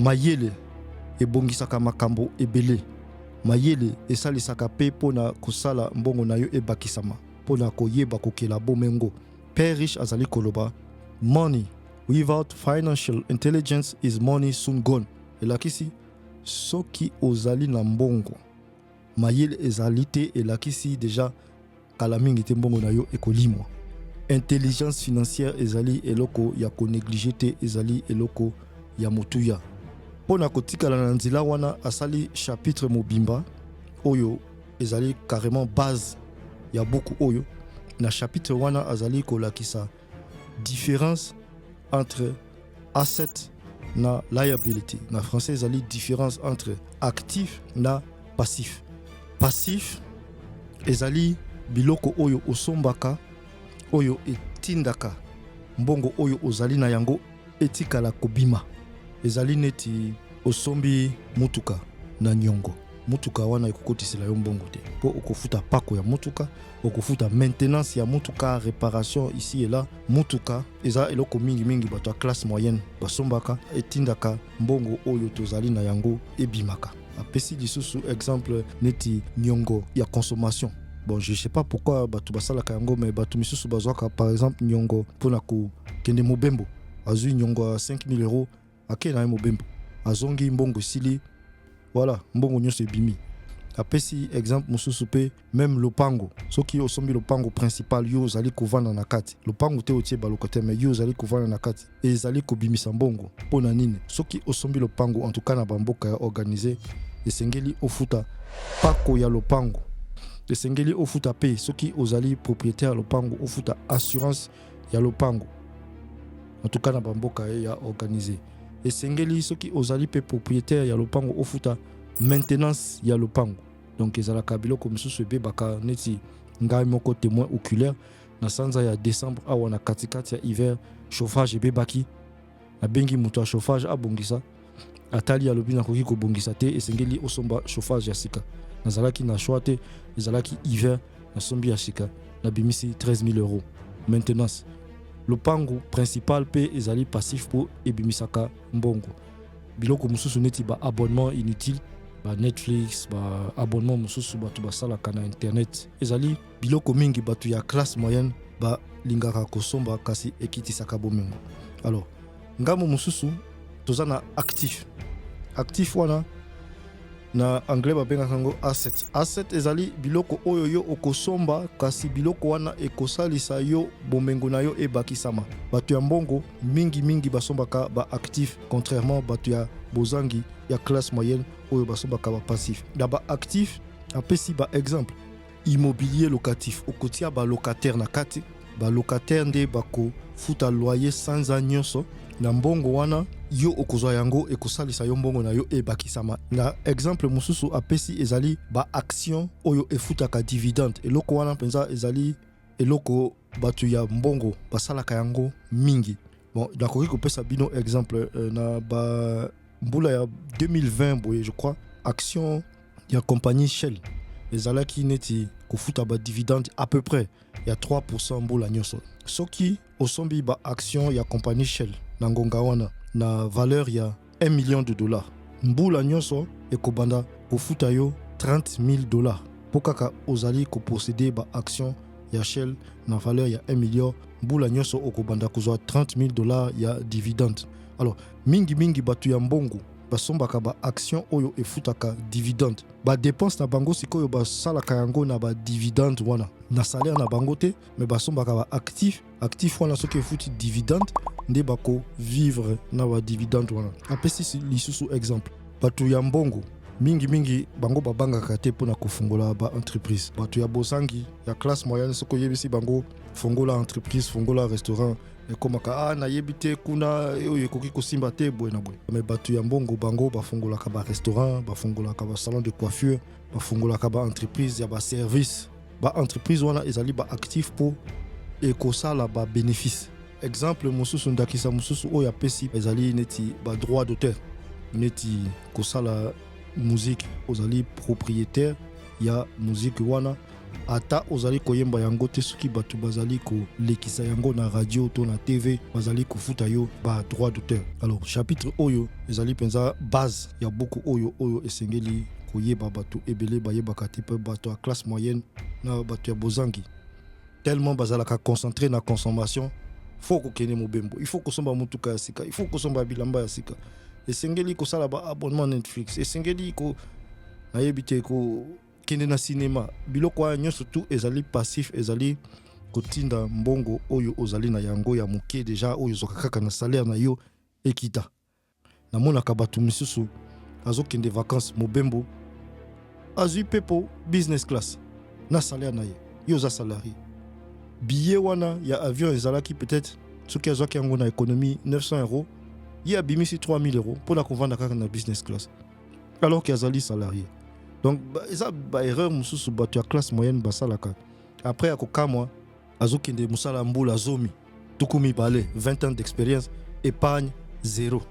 Mayele ebongisaka makambo ebele. Mayele esalisaka mpe mpo na kosala mbongo na yo ebakisama, mpo na koyeba kokela bomengo. Père Riche azali koloba, Money without financial intelligence is money soon gone. Elakisi soki ozali na mbongo, mayele ezali te, elakisi deja kala mingi te mbongo na yo ekolimwa. Intelligence financière ezali eloko ya ko negliger te, ezali eloko ya motuya. Mpo na kotikala na nzela wana, asali chapitre mobimba oyo ezali carrément base ya buku oyo. Na chapitre wana azali kolakisa différence entre asset na liability. Na français ezali différence entre actif na passif. Passif ezali biloko oyo osombaka oyo etindaka mbongo oyo ozali na yango etikala kobima. Ezali neti osombi motuka na nyongo, motuka wana ekokotisela yo mbongo te mpo okofuta pako ya motuka, okofuta maintenance ya motuka, reparation ici et là. Motuka eza eloko mingi mingi bato ya classe moyenne basombaka, etindaka mbongo oyo tozali na yango ebimaka. Apesi lisusu exemple neti nyongo ya consommation. Bon, je sais pas pourquoi bato basalaka yango, mais bato misusu bazwaka par exemple nyongo mpona kokende mobembo. Azwi nyongo ya 5000 €, akei na ye mobembo, azongi, mbongo esili, voilà, mbongo nyonso ebimi. Apesi exemple mosusu mpe même lopango. Soki osombi lopango principal, yo ozali kovanda na kati, lopango te otie balocataire, mais yo ozali kovanda na kati, ezali kobimisa mbongo. Mpo na nini? Soki osombi lopango, en tout cas na bamboka ya organisé, esengeli ofuta pako ya lopango, esengeli ofuta mpe soki ozali propriétaire ya lopango, ofuta assurance ya lopango. En tout cas na bamboka ya organisé, esengeli soki ozali mpe propriétaire ya lopango, ofuta maintenance ya lopango. Donc ezalaka biloko mosusu ebebaka. Neti ngai moko témoin oculaire, na sanza ya décembre awa, na katikati ya hiver, chauffage ebebaki. Nabengi moto ya chauffage abongisa, atali, alobi: "Nakoki kobongisa te, esengeli osomba chauffage ya sika." Nazalaki na choix te, ezalaki hiver, nasombi ya sika, nabimisi 13 000 euros maintenance. Lopango principal mpe ezali passif mpo ebimisaka mbongo. Biloko mosusu neti ba abonnement inutile, ba Netflix, ba abonnement mosusu bato basalaka na internet, ezali biloko mingi bato ya classe moyenne balingaka kosomba, kasi ekitisaka bomengo. Alors ngambo mosusu toza na actif. Actif wana na anglais babengaka yango asset. Asset ezali biloko oyo yo okosomba, kasi biloko wana ekosalisa yo bomengo na yo ebakisama. Bato ya mbongo mingimingi basombaka baactif, contrairement bato ya bozangi ya classe moyenne oyo basombaka bapassif. Na baactif apesi baexemple: immobilier locatif, okotia balocataire na kati, balocataire nde bakofuta loyer sanza nyonso. Na mbongo wana yo okozwa yango, ekosalisa yo mbongo na yo ebakisama. Na exemple mosusu apesi ezali baaction oyo efutaka dividende. Eloko wana mpenza ezali eloko bato ya mbongo basalaka yango mingi. Bon, nakoki kopesa bino exemple na ba mbula ya 2020 boye, je crois, action ya compagnie Shell ezalaki neti kofuta badividende à peu près ya 3 mbula nyonso. Soki osombi baaction ya compagnie Shell na ngonga wana na valeur ya 1 million de dollars, mbula nyonso ekobanda kofuta yo 30 000 $, mpo kaka ozali koposséder baaction ya Shell na valeur ya 1 million, mbula nyonso okobanda kozwa 30 000 dollars ya dividende. Alors mingimingi bato ya mbongo basombaka baaction oyo efutaka dividende. Badepense na bango sikoyo basalaka yango na badividende wana, na salaire na bango te, mais basombaka baactif. Actif wana soki efuti dividende, nde bakovivre na badividende wana. Apesi lisusu exemple: bato ya mbongo mingimingi bango babangaka te mpona kofungola baentreprise. Bato ya bozangi ya classe moyenne, soki oyebisi bango fongola entreprise, fongola restaurant, ekomaka: "Ah, nayebi te kuna oyo ekoki kosimba te," boye na boye. Mais bato ya mbongo bango bafungolaka barestaurant, bafungolaka basalon de coiffure, bafungolaka baentreprise ya baservice. Baentreprise wana ezali baactif mpo ekosala babénéfice. Exemple mosusu, ndakisa mosusu oyo apesi ezali neti badroit d'auteur, neti kosala musique, ozali propriétaire ya musique wana. Ata ozali koyemba yango te, soki bato bazali kolekisa yango na radio to na TV, bazali kofuta yo ba droit d'auteur. Alors chapitre oyo ezali mpenza base ya buku oyo oyo esengeli koyeba. Bato ebele bayebaka te, mpe bato ya classe moyenne na bato ya bozangi, tellement bazalaka concentré na consommation. Faut kokende mobembo, il faut kosomba motuka ya sika, il faut kosomba bilamba ya sika, esengeli kosala ba abonnement Netflix, esengeli ko nayebi te kokende na cinéma. Biloko wana nyonso tu ezali passif, ezali kotinda mbongo oyo ozali na yango ya moke déjà, oyo ozwaka kaka na salaire na yo, ekita. Namonaka bato misusu azokende vacances, mobembo, azwi mpepo business class na salaire na ye. Yo oza salarié, billet wana ya avion ezalaki peut-être, soki azwaki yango na économie, 900 euros, ye abimisi 3000 euros mpona kovanda kaka na business class alors ke azali salarié. Donc eza baerreur mosusu bato ya classe moyenne basalaka. Après akokamwa, azokende mosala mbula 10, 20, 20 ans d'expérience, épargne zéro.